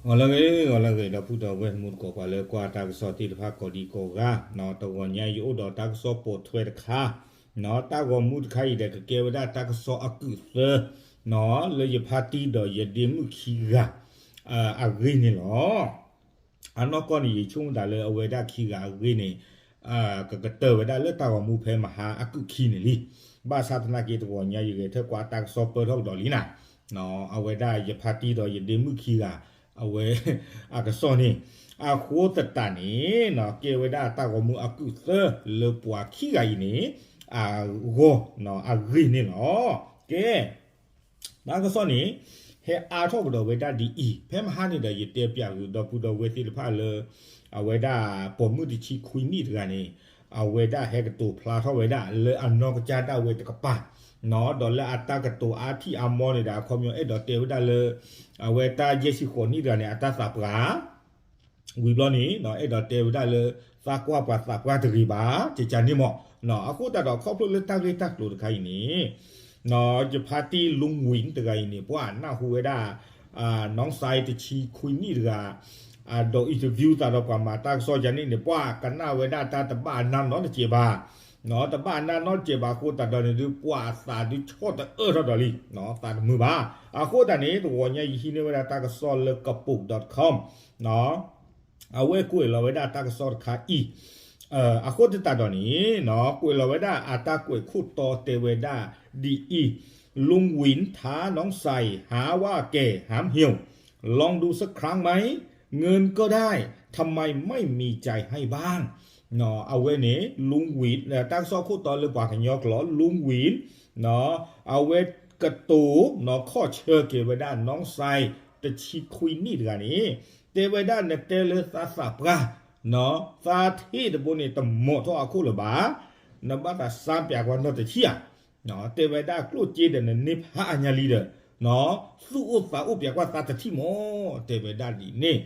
ဂီၤလၢအဂ့ၤ ဂီၤလၢအဂ့ၤ ဒီပုၢ်ဒီဝဲၢ်မုၣ်သကိး ပှၤလၢကွၢ်တၢ်ကစီၣ်သ့ၣ်တဖၣ်ကိးဒံကိးဂၤ, တဂီၤညါယအိၣ်ဒီးတၢ်ကစီၣ်ပိာ်ထွဲတခါ, တၢ်ဂီၤမူတခါအံၤဒီးကကဲဝဲဒၣ်တၢ်ကစီၣ်အကုၢ်သၢ, လၢယဖါတံၢ်ဒီးယဒ့မုၣ်ခံဂၤ အဂ့ၢ်န့ၣ်လီၤ. အနီၢ်ကီၢ်န့ၣ် ယဆိကမိၣ်သးလၢအဝဲဒၣ်ခံဂၤအဂ့ၢ်န့ၣ် ကကတၢၢ်ဝဲဒၣ်လၢတၢ်ဂီၤမူဖဲမဟါအကုၢ်ခံန့ၣ်လံ. ဘၣ်ဆၣ်သနာ်က့ တဂီၤညါယဂဲၤထၢၣ်ကွၢ်တၢ်ကစီၣ်ပၢၢ်ထီၣ်ကဒီးလံနၤ, အဝဲဒၣ်ယဖါတံၢ်ဒီးယဒ့မုၣ်ခံဂၤ အဝဲ အကစီၣ်န့ၣ် အဃိသတးန့ၣ် ကဲဝဲဒၣ်တၢ်ဂီၤမူအကုၢ်သၢလၢပှၤခံဂၤအံၤန့ၣ် အဂီၢ် အဂ့ၢ်န့ၣ်လီၤ. ကဲ တၢ်ကစီၣ်န့ၣ် ဟဲအါထီၣ်ကဒီးဝဲဒၣ်ဒ်အံၤ, ဖဲမဟါန့ၣ်ဒီး ယတဲပၠးဂ့ၤဒီပုၢ်ဒီဝဲၢ်သ့ၣ်တဖၣ်လၢ အဝဲဒၣ်ပိာ်မုၣ်တဆံခွံနံၣ်တဂၤန့ၣ် အဝဲဒၣ်ဟဲကတိၤဖျါထီၣ်ဝဲဒၣ်လၢအနီၢ်ကစၢ်ဒၣ်ဝဲတကပၤ, ဒီးလၢအတၢ်ကတိၤအါထံၣ်အါမီၢ်န့ၣ်ဒီး အခီပညီအဲၣ်ဒိးတဲဝဲဒၣ်လၢ အဝဲတၢ်ယဲၢ်ဆံဃိးနံၣ်တဂၤန့ၣ် အတၢ်သးပှၢ် ဝံၤဘျီန့ၣ် အဲၣ်ဒိးတဲဝဲဒၣ်လၢ သးကွၢ်ပှၤသးပှၢ်တဂ့ၤဘၣ် ကကန့ၣ်မး. အဃိသတးဒီးခီဖျိလၢတၢ်ဂ့ၢ်တၢ်ကျိၤတခါအံၤန့ၣ် ယဖါတံၢ် လူင်းဝံၣ် တဂၤအံၤန့ၣ် ပှၤနၢ်ဟူဝဲဒၣ် နီၢ်စဲးတဆံခွံနံၣ်တဂၤ ဒီး interview သးဒီးပှၤမၤတၢ်ကစီၣ်ကန့ၣ်န့ၣ် ပှၤကနၣ်ဝဲဒၣ်တၢ်တဘၣ်အနၢ်နီတစဲးဘၣ် တဘၣ်အနၢ်နီတစဲးဘၣ်အဃိသတးဒီးန့ၣ်ဒုး ပှၤအသးဒုးဆီၣ်တအၢၣ်ထီၣ်ဒီးလံ သးတမုာ်ဘၣ်. အဃိသတးန့ၣ် တဂီၤညါယဟံးန့ၢ်ဝဲဒၣ်တၢ်ကစီၣ်လၢ ကပိာ် dot com အဝဲကွဲးလီၤဝဲဒၣ်တၢ်ကစီၣ်တခါအံၤ အဃိသတးဒီးန့ၣ် ကွဲးလီၤဝဲဒၣ်အတၢ်ကွဲးခိၣ်တီတဲဝဲဒၣ်ဒ်အံၤ, လူင်းဝံၣ် ท้า น้องไซ หาว่าแก่ หามเหี่ยว ลองดูสักครั้งไหม เงินก็ได้ ทำไมไม่มีใจให้บ้าง အဝဲန့ၣ် လူင်းဝံၣ် တၢ်ကစီၣ်ခိၣ်တီလၢပှၤကညီကျိာ် လူင်းဝံၣ် အဝဲကတိၤ ခီၣ်ဆၢက့ၤဝဲဒၣ် နီၢ်စဲး တဆံခွံနံၣ်တဂၤန့ၣ် တဲဝဲဒၣ်နတဲလၢသးသးပှၢ် သးထ့ၣ်တဘိန့ၣ် တမီၤထီၣ်အခိၣ်လၢၤဘၣ် နဘၣ်သးစါပၠးကွၢ်နီတထံၣ်ဧါ တဲဝဲဒၣ်ကျိၣ်စ့ဒီးနန့ၢ်ဖးအါညါလံဒီး သူၣ်အိၣ်သးအိၣ်ပၠးကွၢ်သးတထံၣ်မး တဲဝဲဒၣ်ဒ်န့ၣ်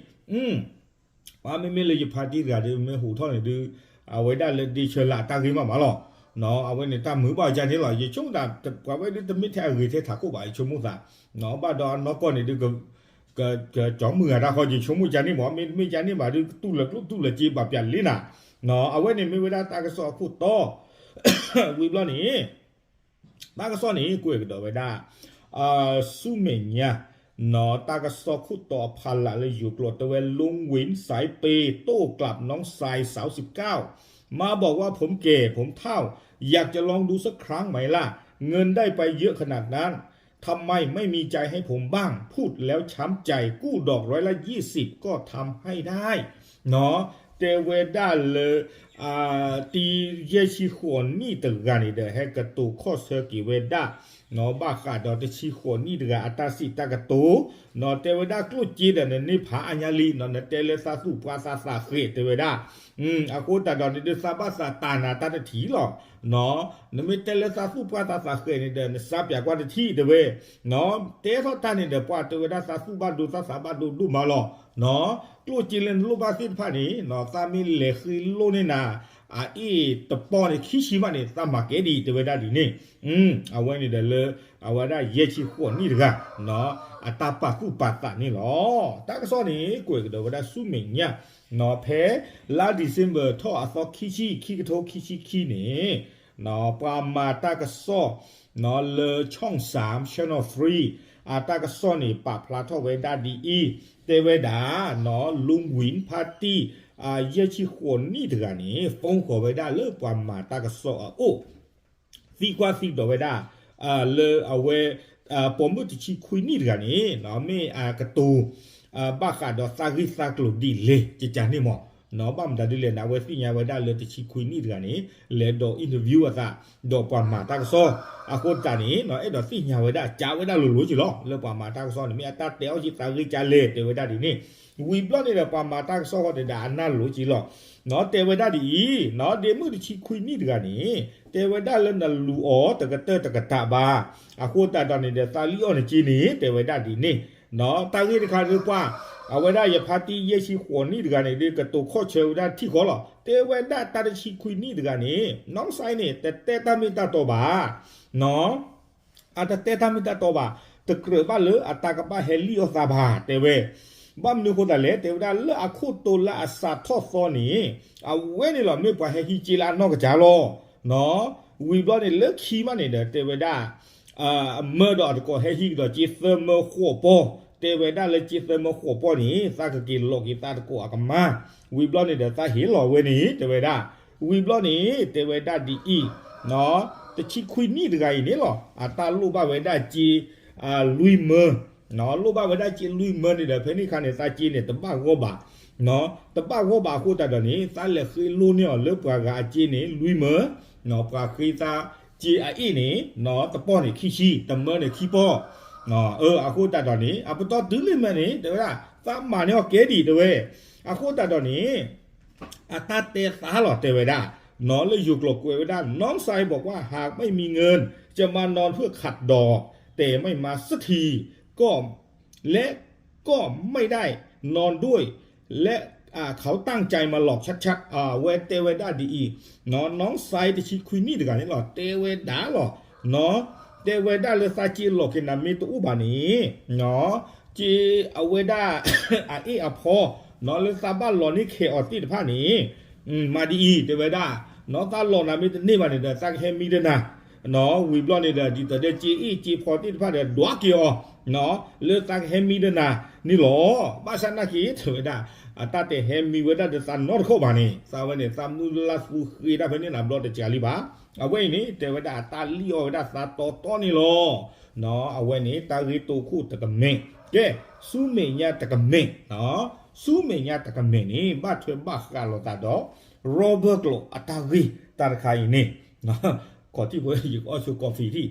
ပှၤမ့မ့ၢ်လၢယဖါတံၢ်တဂၤဒီး မ့ၢ်ဟူးထီၣ်န့ၣ်ဒုး အဝဲဒၣ်လၢဒ့ဆၢလၢအတၢ်ဂ့ၢ်မးမးလီၤ. အဝဲန့ၣ်တၢ်မုာ်ဘၣ်ကန့ၣ်လီၤ. ယဆိကမိၣ်သး ပှၤဝဲဒုးတမ့ၢ်ထဲအဂ့ၤထဲထးခိၣ်ဘၣ် ယဆိကမိၣ်သး ဘၣ်ဒီးအနီၢ်ကီၢ်န့ၣ်ဒုး ကကၠီမုၢ်ဂၤတၢ်ဃီ ယဆိကမိၣ်ကန့ၣ်မး မ့တမ့ၢ်ကန့ၣ်ဘၣ်ဒုး ကတူၢ်လၢကျိၣ်တူၢ်လၢစ့ဘၣ်ပၠးလံနၤ. အဝဲန့ၣ်မ့ၢ်ဝဲဒၣ်တၢ်ကစီၣ်အခိၣ်တီ ဝံၤဘျီန့ၣ် တၢ်ကစီၣ်န့ၣ် ကွဲးကဒီးဝဲဒၣ် ဆူမဲာ်ညါ တၢ်ကစီၣ်ခိၣ်တီအဖီလာ်လၢယိၤကျိာ်တဲဝဲ ลุงวินสายเปย์โต้กลับน้องทรายสาวสิบเก้า มาบอกว่าผมแก่ผมเฒ่า อยากจะลองดูสักครั้งไหมล่ะ เงินได้ไปเยอะขนาดนั้น ทำไมไม่มีใจให้ผมบ้าง พูดแล้วช้ำใจ กู้ดอกร้อยละยี่สิบ ก็ทำให้ได้ တဲဝဲဒၣ်လၢ တံၤယဲၢ်ဆံဃိးနံၣ်တဂၤန့ၣ်ဒီး ဟဲကတိၤခီၣ်ဆၢက့ၤဝဲဒၣ် ဘၣ်ဃးဒီးတဆံဃိးနံၣ်တဂၤအတၢ်စံးတၢ်ကတိၤ တဲဝဲဒၣ်ကျိၣ်စ့ဒီးနန့ၢ်ဖးအါညါလံ နတဲလၢသးသူၣ်ပှၢ်သးသးဃဲးတဲဝဲဒၣ် အဃိသတးဒီးန့ၣ်ဒုးသးဘၣ်သးတၢ်နၤတၢ်တထံၣ်လီၤ နမ့ၢ်တဲလၢသးသူၣ်ပှၢ်သးသးဃဲးန့ၣ်ဒီး နစါပၠးကွၢ်တထံၣ်တဲဝဲ တဲထီၣ်တၢ်န့ၣ်ဒီးပှၤတဲဝဲဒၣ်သးသူၣ်ဘၣ်ဒိသးသးဘၣ်ဒိဒိၣ်မးလီၤ ကျိၣ်စ့လၢနလိၣ်ဘၣ်သ့ၣ်တဖၣ်န့ၣ် သးမ့ၢ်လဲၤဃ့လိၣ်န့ၢ်နၤ အအ့ၣ်တပီၢ်န့ၣ် ခံဆံမးန့ၣ် သးမၤကဲဒံးတဲဝဲဒၣ်ဒ်န့ၣ် အဝဲန့ၣ်ဒီးလၢ အဝဲဒၣ်ယဲၢ်ဆံဃိးနံၣ်တဂၤ အတၢ်ပာ်သူၣ်ပာ်သးန့ၣ်လီၤ. တၢ်ကစီၣ်န့ၣ် ကွဲးကဒီးဝဲဒၣ်ဆူမဲာ်ညါ ဖဲလါ December ထီၣ်အသီခံဆံ ခံကထိခံဆံခံန့ၣ် ပှၤမၤတၢ်ကစီၣ် လၢ ช่องสาม Channel three အတၢ်ကစီၣ်န့ၣ် ပာ်ဖျါထီၣ်ဝဲဒၣ်ဒ်အံၤ တဲဝဲဒၣ် လူင်းဝံၣ်ဖါတံၢ် ယဲၢ်ဆံဃိးနံၣ်တဂၤန့ၣ် ဖီၣ်ဃီၤဝဲဒၣ်လၢပှၤမၤတၢ်ကစီၣ်အအိၣ် သံကွၢ်သံဒိးဝဲဒၣ် လၢအဝဲ ပိာ်မုၣ်တဆံခွံနံၣ်တဂၤန့ၣ် မ့ၢ်အကတိၤ ဘၣ်ဃးဒီးသးဂ့ၢ်သးကျိၤဒ်လဲၣ် ကကန့ၣ်မး ဘၣ်မတၤဒ်လဲၣ်န့ၣ် အဝဲသ့ၣ်ညါဝဲဒၣ်လၢတဆံခွံနံၣ်တဂၤန့ၣ် လဲၤဒီး interview အသး ဒီးပှၤမၤတၢ်ကစီၣ် အဃိသတးန့ၣ် အဲၣ်ဒိးသ့ၣ်ညါဝဲဒၣ် ကးဝဲဒၣ်လိၤလိၤက့ၤလီၤ လၢပှၤမၤတၢ်ကစီၣ်န့ၣ် မ့ၢ်အတၢ်တဲအီၣ်က့ၤသးဂ့ၢ်ကလဲၣ် တဲဝဲဒၣ်ဒ်န့ၣ် ဝံၤဘျီန့ၣ်ဒီး ပှၤမၤတၢ်ကစီၣ်ဃီဒီး အနၢ်လိၤက့ၤလီၤ တဲဝဲဒၣ်ဒ်အံၤ ဒ့မုၣ်တဆံခွံနံၣ်တဂၤန့ၣ် တဲဝဲဒၣ်လၢနလူၤအီၤတကတၢၢ်တကတးဘၣ် အဃိသတးဒီးန့ၣ်ဒီး သးလံအီၣ်နက့ၤန့ၣ် တဲဝဲဒၣ်ဒ်န့ၣ် တၢ်ဂ့ၢ်တခါဒုးပှၤ အဝဲဒၣ်ယဖါတံၢ်ယဲၢ်ဆံဃိးနံၣ်တဂၤန့ၣ်ဒုး ကတိၤခီၣ်ဆၢဝဲဒၣ်ထံၣ်ဃီလီၤ တဲဝဲဒၣ်တၢ်တဆံခွံနံၣ်တဂၤန့ၣ် နီၢ်စဲးန့ၣ် တတဲတၢ်မ့ၢ်တၢ်တီဘၣ် အတတဲတၢ်မ့ၢ်တၢ်တီဘၣ် တကြၢးဘၣ်လၢအတၢ်ကဘၣ်ဟဲလံၣ်အီၣ်သးဘၣ် တဲဝဲ ဘၣ်မနုၤအဃိသတးလဲၣ် တဲဝဲဒၣ်လၢအခိၣ်တိလၢအစးထီၣ်သီန့ၣ် အဝဲန့ၣ်လီၤ မ့ၢ်ပှၤဟဲဟံးစ့လၢအနီၢ်ကစၢ်လီၤ. ဝံၤဘျီန့ၣ်လၢခံမးန့ၣ်ဒီး တဲဝဲဒၣ် အမၢဒီးအတကိးဟဲဟံးကဒီးစ့သၢမၢဃိးပီၢ်, တဲဝဲဒၣ်လၢစ့သၢမၢဃိးပီၢ်န့ၣ် သးကက့ၤလီၤက့ၤသးတကိးအကမၢ်, ဝံၤဘျီန့ၣ်ဒီးသးဟ့ၣ်လီၤဝဲန့ၣ် တဲဝဲဒၣ်, ဝံၤဘျီန့ၣ် တဲဝဲဒၣ်ဒ်အံၤ, တဆံခွံနံၣ်တဂၤအံၤန့ၣ်လီၤ အတၢ်လိၣ်ဘၣ်ဝဲဒၣ်စ့ လွံၢ်မၢ, လိၣ်ဘၣ်ဝဲဒၣ်စ့လွံၢ်မၢန့ၣ်ဒီး ဖဲန့ၣ်အခါန့ၣ် သးစ့န့ၣ် တဘၣ်ဂီၢ်ဘၣ်, တဘၣ်ဂီၢ်ဘၣ်အဃိသတးဒီးန့ၣ် သးလဲၤဃ့လိၣ်န့ၢ်အီၤလၢပှၤဂၤအစ့န့ၣ် လွံၢ်မၢ, ပှၤဃ့သးစ့အအ့ၣ်န့ၣ် တပီၢ်န့ၣ်ခံဆံ, တမၢန့ၣ်ခံပီၢ်, အဃိသတးဒီးန့ၣ် အပတီၢ်တုၤလံမၢန့ၣ် တဲဝဲဒၣ် သးမၤန့ၢ်အီၤကဲဒံးတဲဝဲ, အဃိသတးဒီးန့ၣ် အတၢ်တဲသးလီၤ တဲဝဲဒၣ်, နီၢ်လၢယိၤကျိာ်ကွဲးဝဲဒၣ် น้องชายบอกว่า หากไม่มีเงิน จะมานอนเพื่อขัดดอก แต่ไม่มาสักที ก็ และก็ไม่ได้นอนด้วย และเขาตั้งใจมาหลอกชัดๆ အဝဲတဲဝဲဒၣ်ဒ်အံၤ, နီၢ် น้องชาย တဆံခွံနံၣ်တဂၤန့ၣ်လီၤ တဲဝဲဒၣ်လီၤ, တဲဝဲဒၣ်လၢသးစ့လီၤက့ၤနၤမ့ၢ်တအိၣ်ဘၣ်န့ၣ် စ့အဝဲဒၣ် အအ့ၣ်အဖီ နီၢ် လၢသးဘၣ်လီၤန့ၢ်ခဲးအီၤသ့ၣ်တဖၣ်န့ၣ် မၤဒ်အံၤ တဲဝဲဒၣ်, နီၢ် သးလီၤနၤမ့ၢ်တန့ၢ်ဘၣ်န့ၣ်ဒီး သးကဟဲမံဒီးနၤ, နီၢ် ဝံၤဘျီန့ၣ်ဒီး ဒ်သိးဒီးစ့အ့ၣ်စ့ဖီသ့ၣ်တဖၣ်ဒီး ဒွးက့ၤအီၤ, နီၢ် လၢသးကဟဲမံဒီးနၤန့ၣ်လီၤ. ဘၣ်ဆၣ်နာ်က့ တဲဝဲဒၣ် အတၢ်တဟဲမံဝဲဒၣ်ဒီးသးနီတခီၣ်ဘၣ်န့ၣ် သးဝဲန့ၣ် သးမုၢ်လၢ်သူဃ့တၢ်ဖဲန့ၣ်နၤဘျီတစှၤလံဘၣ်. အဝဲအံၤန့ၣ် တဲဝဲဒၣ်အတၢ်လံၣ်အီၣ်ဝဲဒၣ်သးတီတီန့ၣ်လီၤ. အဝဲန့ၣ် တၢ်ဂ့ၢ်တိခိၣ်တကမဲာ်, ကဲ ဆူမဲာ်ညါတကမဲာ်, ဆူမဲာ်ညါတကမဲာ်န့ၣ် ဘၣ်ထွဲဘၣ်ဃးလိာ်သးဒီး Robert ကျိာ်အတၢ်ဂ့ၢ်တၢ်တခါအံၤန့ၣ်, ခီၣ်ထံၣ်ဖိ ယကအီၣ်ဆိ coffee ထံၣ်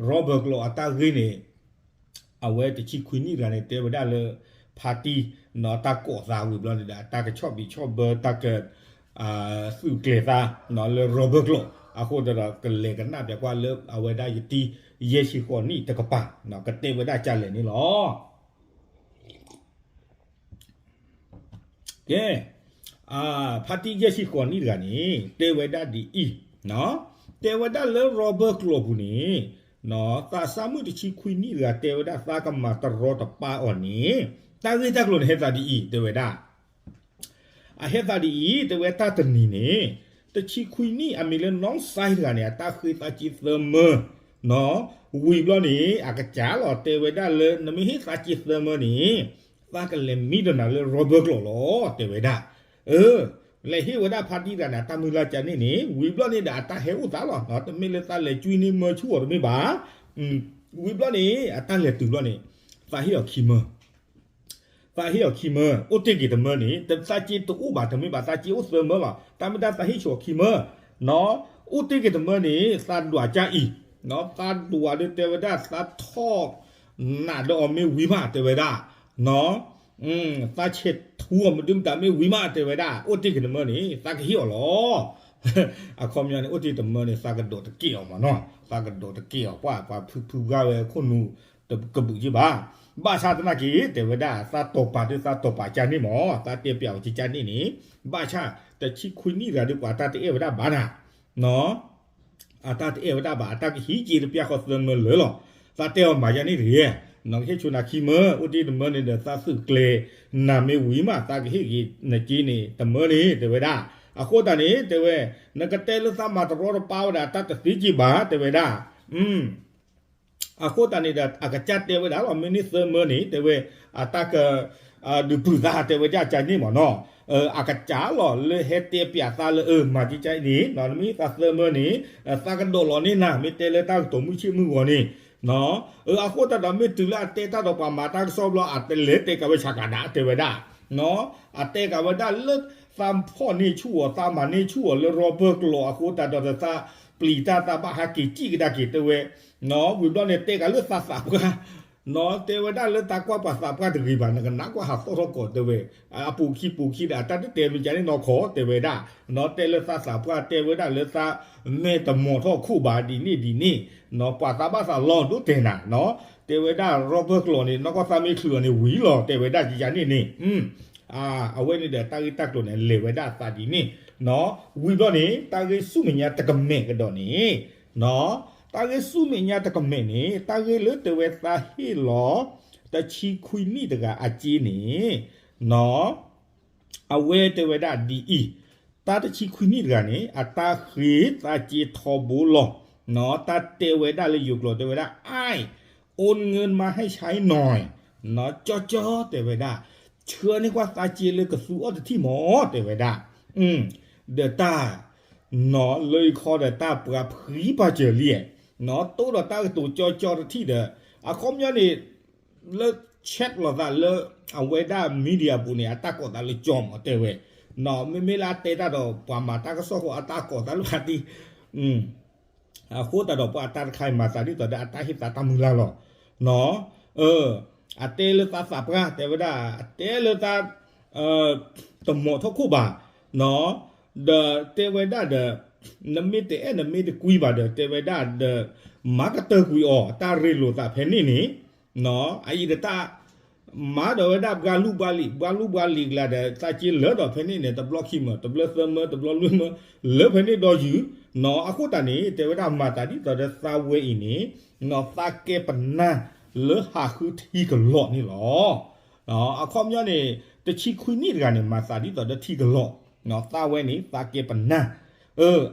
Robert ကျိာ်အတၢ်ဂ့ၢ်န့ၣ် အဝဲတဆံခွံနံၣ်တဂၤန့ၣ် တဲဝဲဒၣ်လၢ ဖါတံၢ် နီၢ် တၢ်ကိးသးဝံၤဘျီန့ၣ်ဒီး အတၢ်ကဆီၣ်ဘံးဆီၣ်ဘၢ တၢ်က သုးကျဲၤသး နီၢ် လၢ Robert ကျိာ် အဃိသတးဒီး ကလဲၤကနၣ်ပၠးကွၢ်လၢအဝဲဒၣ်ယတံၤ ယဲၢ်ဆံဃိးနံၣ်တကပၤ နီၢ် ကတဲဝဲဒၣ်ကလဲၣ်န့ၣ်လီၤ. ကဲ ဖါတံၢ်ယဲၢ်ဆံဃိးနံၣ်တဂၤန့ၣ် တဲဝဲဒၣ်ဒ်အံၤ, တဲဝဲဒၣ်လၢ Robert ကျိာ်ပူၤန့ၣ် သးစၢ်မုၣ်တဆံခွံနံၣ်တဂၤ တဲဝဲဒၣ် သးကမၤတရီတပါအီၤန့ၣ် တၢ်ဂ့ၢ်တၢ်ကျိၤန့ၣ် ဟဲသးဒ်အံၤ တဲဝဲဒၣ် အဟဲသးဒ်အံၤ တဲဝဲတၢ်တနံၤန့ၣ် တဆံခွံနံၣ်အမံၤလၢ နီၢ်စဲတဂၤန့ၣ် အတၢ်ဃ့သးစ့သၢမၢ နီၢ် ဝံၤဘျီန့ၣ် အကစၢ်လီၤ တဲဝဲဒၣ်လၢ နမ့ၢ်ဟ့ၣ်သးစ့သၢမၢန့ၣ် သးကလဲၤမံဒီးနၤလၢ Robert ကျိာ်လီၤ တဲဝဲဒၣ်. အၢ လဲၤဟ့ၣ်ဝဲဒၣ်ဖါတံၢ်တဂၤန့ၣ် အတၢ်မုၢ်လၢ်ကန့ၣ်န့ၣ် ဝံၤဘျီန့ၣ်ဒီး အတၢ်ဟဲအိၣ်သးလီၤ တမ့ၢ်လၢသးလဲၤကွံန့ၢ်မၢဆူၣ်အီၤတမ့ၢ်ဘၣ်. ဝံၤဘျီန့ၣ် အတၢ်လဲၤတုၤဘျီန့ၣ် သးဟ့ၣ်အီၤခံမၢ သးဟ့ၣ်အီၤခံမၢ အိၣ်တ့ၢ်က့ၤတမၢန့ၣ် သးစ့တအိၣ်ဘၣ် တမ့ၢ်ဘၣ် သးစ့အိၣ်သၢမၢလီၤ တၢ်မ့ၢ်တၢ်သးဟ့ၣ်ဆှၢအီၤခံမၢ နီၢ် အိၣ်တ့ၢ်က့ၤတမၢန့ၣ် သးဒွးကါအံၤ နီၢ် သးဒွးဒီးတဲဝဲဒၣ် သးထီၣ်နးဒီးအီၤမ့ၢ်ဝံၤမး တဲဝဲဒၣ် နီၢ် သးဆဲးထူအီၤမဒုမတၤမ့ၢ်ဝံၤမး တဲဝဲဒၣ် အိၣ်တ့ၢ်က့ၤတမၢန့ၣ် သးကဟ့ၣ်အီၤလီၤ. အခီပညီန့ၣ် အိၣ်တ့ၢ်တမၢန့ၣ် သးကဒိးတက့ၢ်အီၤမးနီၢ် သးကဒိးတက့ၢ်အီၤ ပှၤပှၤဖုဖုဘှါဝဲခိၣ်နူာ်တကဘုးက့ဘၣ်. ဘၣ်ဆၣ်သနာ်က့ တဲဝဲဒၣ် သးတီၤပာ်ဒုးသးတီၤပာ်ကၢန့ၣ်မး သးတဲပျးအီၤကၢန့ၣ်န့ၣ် ဘၣ်ဆၣ်တဆံခွံနံၣ်တဂၤဒုးပှၤတၢ်တအဲၣ်ဝဲဒၣ်ဘၣ်နၤ နီၢ် အတၢ်တအဲၣ်ဝဲဒၣ်ဘၣ် အတၢ်ကဟံးက့ၤတပျၢ်ဃီသၢမၢလၢာ်လီၤ. သးတဲအီၤမၤယါန့ၣ်တဂ့ၤ နီၢ် ကဟ့ၣ်ဆိနၤခံမၢ အိၣ်တ့ၢ်တမၢန့ၣ်ဒီး သးသုးကျဲၤနၤမ့ၢ်ဝံၤမး သးကဟ့ၣ်က့ၤနက့န့ၣ် တမၢန့ၣ် တဲဝဲဒၣ်. အဃိသတးန့ၣ် တဲဝဲ နကတဲလၢသးမၤတရီတပါဝဲဒၣ် တၢ်တသ့က့ၤဘၣ် တဲဝဲဒၣ် အဃိသတးန့ၣ်ဒီး အကစၢ်တဲဝဲဒၣ်လီၤ မ့ၢ်န့ၢ်သၢမၢန့ၣ် တဲဝဲ အတၢ်က ဒုးပုၢ်သးတဲဝဲဒၣ်ကၢန့ၣ်မးနီၤ, အကစၢ်လီၤလၢဟဲတဲပျးသးလၢအမၤကကၢန့ၣ် နမ့ၢ်သးသၢမၢန့ၣ် သးကဒိးလီၤန့ၢ်နၤ မ့ၢ်တဲလၢတၢ်ကတိၤမုၢ်ဆ့ၣ်မုၢ်ဂီၤန့ၣ်, အဃိသတးဒီးမ့ၢ်တုၤလၢအတဲတၢ်ဒီးပှၤမၤတၢ်ကစီၣ်ဘျီ အတလဲၤတဲကးဝဲဆးကးဒၣ်တဲဝဲဒၣ်, အတဲကးဝဲဒၣ်လၢသးဖီၣ်န့ၢ်ဆူၣ်အီၤ သးမၤန့ၢ်ဆူၣ်အီၤလၢရီဘၢၢ်ကျိာ်အဃိသတးဒီးသးပျံၤတၢ်သးဘၣ်ဟးက့ၤစံၣ်ကဒါက့ၤတဲဝဲ ဝံၤဘျီန့ၣ် တဲကးလၢသးသးပှၢ်, တဲဝဲဒၣ်လၢသးကွၢ်ပှၤသးပှၢ်တဂ့ၤဘၣ် နကနၣ်ကွၢ်ဟးသီၣ်ထီၣ်ကီးတဲဝဲ, အပူၤခံပူၤခံဒီး အတၢ်တတဲမ့ၢ်ကန့ၣ်နီၢ်ခီတဲဝဲဒၣ်, တဲလၢသးသးပှၢ်တဲဝဲဒၣ်လၢသးမဲာ်တမီၤထီၣ်ခိၣ်ဘၣ်ဒ်န့ၣ်ဒ်န့ၣ်, ပှၤသးဘၣ်သးလီၤဒိၣ်တဲာ်နၤ, တဲဝဲဒၣ်ရီဘၢၢ်ကျိာ်န့ၣ် နီၢ်ကီၢ်သးမ့ၢ်ချုးအီၤန့ၣ်ဝံၤလီၤတဲဝဲဒၣ်ယန့ၣ်န့ၣ် အဝဲန့ၣ်ဒီးတၢ်ဂ့ၢ်တၢ်ကျိၤန့ၣ် လဲၤဝဲဒၣ်အသးဒ်န့ၣ်, ဝံၤဘျီန့ၣ် တၢ်ဂ့ၢ်ဆူမဲာ်ညါတကမဲာ်ကဒီးန့ၣ်, တၢ်ဂ့ၢ်ဆူမဲာ်ညါတကမဲာ်န့ၣ် တၢ်ဂ့ၢ်လၢတဲဝဲသးဟ့ၣ်လီၤ တဆံခွံနံၣ်တဂၤအစ့န့ၣ် အဝဲတဲဝဲဒၣ်ဒ်အံၤ, တၢ်တဆံခွံနံၣ်တဂၤန့ၣ် အတၢ်ဃ့သးစ့ထီဘိလီၤ. တၢ်တဲဝဲဒၣ်လၢယိၤကျိာ်တဲဝဲဒၣ် အိၣ်ငိုၢ်မါဟဲဆါနီၤ ကၠီကၠီတဲဝဲဒၣ်, ဆှၢန့ၢ်ကွၢ်သးစ့လၢကသူအီၤတထံၣ်မၢ တဲဝဲဒၣ်, ဒီးတၢ် နီၤလၢယခီဒီးတၢ်ပှၤဖှံပာ်စၢၤလံ, နီၤတိၢ်ဒီးတၢ်ကတိၤကၠီကၠီတထံၣ်ဒီး အခီပညီန့ၣ် လၢ chat လိာ်သးလၢ အဝဲဒၣ် media ပူၤန့ၣ် အတၢ်ကိးသးလၢကၠီမၢတဲဝဲ, နီၤမ့မ့ၢ်လၢအတဲတၢ်ဒီးပှၤမၤတၢ်ကစီၣ်ဃိ အတၢ်ကိးသးလၢဖါတံၢ် အဃိသတးဒီးပှၤအတၢ်တခါအံၤမၤသးဒ်သိးဒီးအတၢ်ဟ့ၣ်သးတၢ်မုၢ်လၢ်လီၤ. နီၤ အတဲလၢသးသးပှၢ်တဲဝဲဒၣ် အတဲလၢသး တမီၤထီၣ်ခိၣ်ဘၣ်, နီၤ ဒီးတဲဝဲဒၣ်ဒီး နမ့ၢ်တအဲၣ်နမ့ၢ်တကွံဘၣ်ဒီး တဲဝဲဒၣ်ဒီး မၤကတၢၢ်ကွံာ်အီၤ တၢ်ရ့လိာ်သးဖဲန့ၣ်န့ၣ်, နီၤ အအံၤဒီးတၢ် မၤဒီးဝဲဒၣ်ဘှါလူၢ်ဘှါလံၤ ဘှါလူၢ်ဘှါလံၤကျါဒီး သးစ့လၢာ်ဒီးဖဲန့ၣ်န့ၣ် တဘျီခံမၢ တဘျီသၢမၢ တဘျီလွံၢ်မၢ လၢဖဲန့ၣ်ဒီးယုၢ်, နီၤ အဃိသတးန့ၣ် တဲဝဲဒၣ်မၤသးဒ်သိးဒီးသးဝဲအံၤန့ၣ် နီၤသးကဲပနၢ်လၢဟးဃုထံကလီၤန့ၣ်လီၤ. အခီပညီန့ၣ် တဆံခွံနံၣ်တဂၤန့ၣ် မၤသးဒ်သိးဒီးထံကလီၤ, သးဝဲန့ၣ် သးကဲပနၢ်,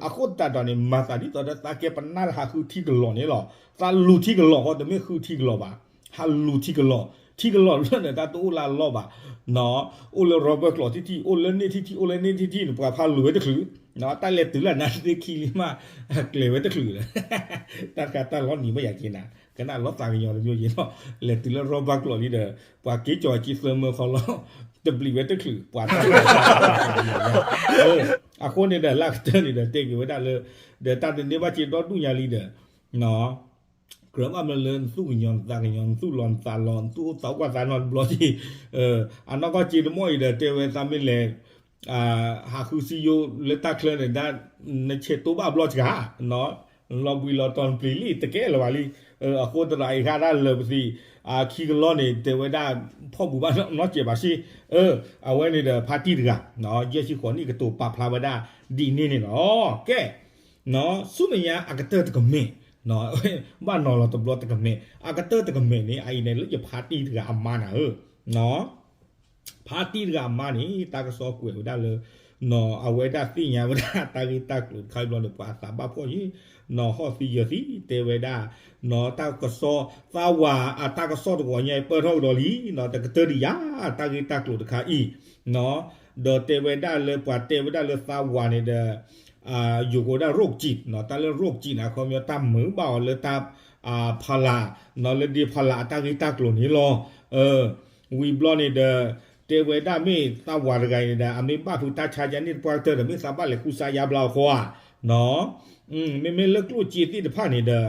အဃိသတးဒီးန့ၣ် မၤသးဒ်သိးဒီးသးကဲပနၢ်လၢဟးဃုထံကလီၤန့ၣ်လီၤ. သးလူၤထံကလီၤဃီ တမ့ၢ်ဃုထံကလီၤဘၣ်, ဟးလူၤထံကလီၤ, ထံကလီၤလၢန့ၣ် တၢ်တအိၣ်လၢအလီၢ်ဘၣ်, အိၣ်လၢ rubber ကျိးထံထံ အိၣ်လၢန့ၣ်ထံထံ အိၣ်လၢန့ၣ်ထံထံန့ၣ် ပှၤဖးလူၤဝဲတချုး, တၢ်လဲၤတုၤလၢနၤသ့ခံလံမး ကျဲၤဝဲတချုးလၢ တၢ်တခါတၢ်လီၤနံၤဘၣ်ယၤက့ၤနၤ ကနၣ်လီၤသးကညီၤတမျိုးက့ၤနီၤ, လဲၤတုၤလၢ rubber ကျိးလံဒီး ပှၤက့ၤကၠီၤက့ၤသၢမၢခီလီၤ, တဘျံးဝဲတချုး ပှၤတၢ် အဃိန့ၣ်ဒီး လၢကတၢၢ်န့ၣ်ဒီး တဲက့ၤဝဲဒၣ်လၢ ဒီးတၢ်တန့ၢ်ဘၣ်စ့ဒီဒူၣ်ညါလံဒီး ကြၢးဘၣ်မနုၤလၢနသူၣ်ကညီၤနသးကညီၤ နသူၣ်လီၤနသးလီၤ နသူၣ်အိၣ်သးအိၣ်ကွၢ်သးနီတဘျီက့ၤ, အနီၢ်ကီၢ်စ့တမီၢ်အံၤဒီး တဲဝဲသးမ့ၢ်လဲၤ ဟးဃုစံယိလၢတၢ်ချၢန့ၣ်ဒၣ် နဆဲးတိဘၣ်အဘျီစှၤ, လီၤဘှံးလီၤတီၤနပျံၤလံ တကဲလၢၤဘၣ်လံ, အဃိသတးဒီးအံၤဃၣ်ဒၣ်လၢာ်ပသံး ခံကလီၢ်န့ၣ် တဲဝဲဒၣ် ဖီၣ်ဘူးဘၣ်နီတစဲးဘၣ်စ့, အဝဲန့ၣ်ဒီးဖါတံၢ်တဂၤ ယဲၢ်ဆံဃိးနံၣ်ကတိၤပာ်ဖျါဝဲဒၣ်ဒ်န့ၣ်န့ၣ်လီၤ. ကဲ ဆူမဲာ်ညါအကတၢၢ်တကမဲာ်, ဘၣ်နီၤလီၤတဘျီတကမဲာ် အကတၢၢ်တကမဲာ်န့ၣ် အအံၤန့ၣ်လၢယဖါတံၢ်တဂၤအမါနၤဧၢ, ဖါတံၢ်တဂၤအမါန့ၣ် တၢ်ကစီၣ်ကွဲးဝဲဒၣ်လၢ နီၤအဝဲဒၣ်သ့ၣ်ညါဝဲဒၣ်တၢ်ဂ့ၢ်တၢ်ကျိၤတခါအံၤဘျီန့ၣ် ပှၤအသးဘၣ်ဖှီၣ်ယံၤ, နီၤဟီၣ်သံယၢၤသံ တဲဝဲဒၣ် နီၤတၢ်ကစီၣ် သးဝၤအတၢ်ကစီၣ်တဂီၤညါအံၤ ပၢၢ်ထီၣ်ကဒီးလံ, နီၤတကတၢၢ်ဒံးယၤ တၢ်ဂ့ၢ်တၢ်ကျိၤတခါအံၤ, နီၤ ဒီးတဲဝဲဒၣ်လၢပှၤတဲဝဲဒၣ်လၢသးဝၤန့ၣ်ဒီး ယိၤကဝဲဒၣ် โรคจิต နီၤ တၢ်လၢ โรคจิต န့ၣ် အခီပညီတၢ်မုာ်ဘၣ်အီၤလၢတၢ် ဖီလာ် နီၤလၢဒ့ဖီလာ်အတၢ်ဂ့ၢ်တၢ်ကျိၤန့ၣ်လီၤ. ဝံၤဘျီန့ၣ်ဒီး တဲဝဲဒၣ်မ့ၢ်သးဝၤတဂၤအံၤန့ၣ်ဒီး အမ့ၢ်ဘၣ်ဖုးတၢ်ဆါယါန့ၣ်တပှၢ်ကတၢၢ်ဒီး မ့ၢ်သးဘၣ်လဲၤဃုစါယါဘျါအဃိဧါ, နီၤ မ့မ့ၢ်လၢကျိၣ်စ့သ့ၣ်တဖၣ်န့ၣ်ဒီး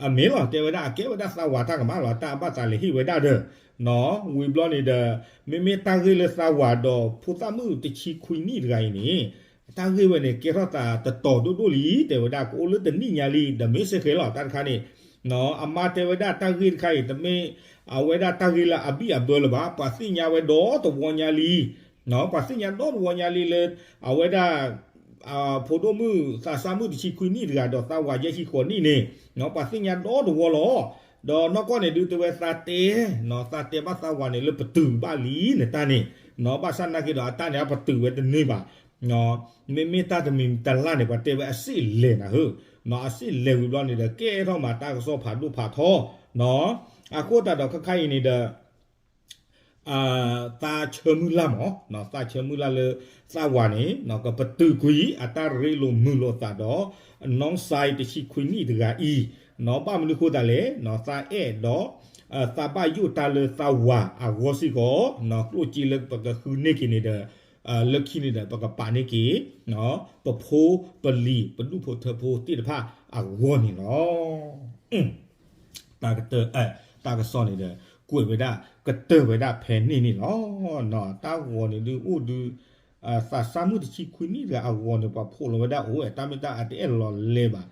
အမ့ၢ်လီၤ တဲဝဲဒၣ် အကဲဝဲဒၣ်သးဝၤတၢ်ကမၣ်လီၤ တၢ်အဘၣ်သးလဲၤဟ့ၣ်ဝဲဒၣ်ဒီး နီၤ ဝံၤဘျီန့ၣ်ဒီး မ့မ့ၢ်တၢ်ဂ့ၢ်လၢသးဝၤဒီးဖိသၣ်မုၣ်တဆံခွံနံၣ်တဂၤအံၤန့ၣ် တၢ်ဂ့ၢ်ဝဲန့ၣ် ကဲထီၣ်သးတတီၤဒိၣ်ဒိၣ်လံ တဲဝဲဒၣ် ကအိၣ်လၢတနံၣ်ညါလံ ဒီးမ့ၢ်စ့ၢ်ကီးလီၤ တၢ်တခါန့ၣ် နီၤ အမါတဲဝဲဒၣ်တၢ်ဂ့ၢ်တခါအံၤ တမ့ၢ် အဝဲဒၣ်တၢ်ဂ့ၢ်လၢအဘံၣ်အဘၢလၢၤဘၣ် ပှၤသ့ၣ်ညါဝဲဒီတဝီညါလံ နီၤ ပှၤသ့ၣ်ညါဒီတဝီညါလံလၢ အဝဲဒၣ် ဖိဒိၣ်မုၣ်သးစၢ်မုၣ်တဆံခွံနံၣ်တဂၤဒီးသးဝၤယဲၢ်ဆံဃိးနံၣ်န့ၣ် နီၤ ပှၤသ့ၣ်ညါဒီတဝီလီၤ. ဒီးနီၢ်ကီၢ်န့ၣ်ဒုးတဲဝဲသးတဲ နီၤ သးတဲဘၣ်သးဝၤန့ၣ်လၢပတုာ်ဘၣ်လံနတၢ်န့ၣ် နီၤ ဘၣ်ဆၣ်နာ်က့ဒီးအတၢ်န့ၣ် ပတုာ်ဝဲတန့ၢ်ဘၣ် မ့မ့ၢ်တၢ်တမံၤတလၢ်န့ၣ် ပှၤတဲဝဲအစ့လဲၣ်နၤဧၢ, နီၤ အစ့လဲၣ်ဝံၤဘျီန့ၣ်ဒီး ကဲထီၣ်မးတၢ်ကစီၣ်ဖးဒိၣ်ဖးထီ နီၤ အဃိသတးဒီးခဲခါအံၤန့ၣ်ဒီး သးဆၢမုၢ်လၢ်မး သးဆၢမုၢ်လၢ်လၢ သးဝၤန့ၣ် ကပတုာ်ကွံာ် အတၢ်ရ့လိာ်မုာ်လိာ်သးဒီး နီၢ်စဲးတဆံခွံနံၣ်တဂၤအံၤ နီၤ ဘၣ်မနုၤဃိသးလဲၣ် နီၤ သးအဲၣ်ဒီး သးဘၣ်ယိၣ်တၢ်လၢသးဝၤအဂီၢ်စ့ၢ်ကီး နီၤ ကျိၣ်စ့လၢပကဃုန့ၢ်က့ၤန့ၣ်ဒီး လၢခံန့ၣ်ဒီး ပကပာ်န့ၢ်က့ၤ ပဖိပလံၤ ပဒူၣ်ဖိထၢဖိသ့ၣ်တဖၣ်အဂီၢ်န့ၣ်လီၤ. တၢ်ကတၢၢ် တၢ်ကစီၣ်န့ၣ်ဒီး ကွဲးဝဲဒၣ် ကတၢၢ်ဝဲဒၣ်ဖဲန့ၣ်န့ၣ်လီၤ. တၢ်ဂီၤန့ၣ်ဒုးအိၣ်ဒုး သးစၢ်မုၣ်တဆံခွံနံၣ်တဂၤအဂီၤန့ၣ် ပှၤဖိးလီၤဝဲဒၣ်အိၣ်ဝဲ တၢ်မ့ၢ်တၢ်အတအဲၣ်လီၤလဲၤဘၣ်.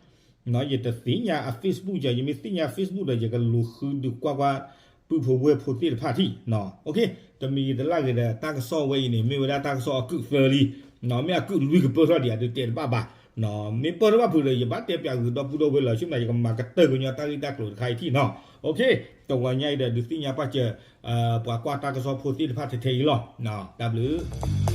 ယတသ့ၣ်ညါအ Facebook ယၤ ယမ့ၢ်သ့ၣ်ညါ Facebook ဒီး ယကလူၤဃုဒုးကွၢ်ကွၢ် ပုၢ်ဖိဝဲၢ်ဖိသ့ၣ်တဖၣ်ထံၣ် တမံၤတလၢ်ဂ့ၤဒီး တၢ်ကစီၣ်ဝဲအံၤန့ၣ် မ့ၢ်ဝဲဒၣ်တၢ်ကစီၣ်အကုၢ်သၢလံ, မ့ၢ်အကုၢ်လွံၢ်ကပၢၢ်ထီၣ်ဒံး အဒုးတဲတဘၣ်ဘၣ်. မ့ၢ်ပၢၢ်ထီၣ်ဘၣ်ဖုးဒီး ယဘၣ်တဲပၠးဂုာ်ဒီပုၢ်ဒီဝဲၢ်လီၤ. ဆူမဲာ်ညါ ယကမၤကတၢၢ်ကညီတၢ်ဂ့ၢ်တၢ်ကျိၤတခါအံၤထံၣ်နီၤ. တဂီၤညါအံၤဒီး ဒုးသ့ၣ်ညါပာ်စၢၤ ပှၤကွၢ်တၢ်ကစီၣ်ဖိသ့ၣ်တဖၣ်ထဲထဲအံၤလီၤ. တၢ်ဘျုး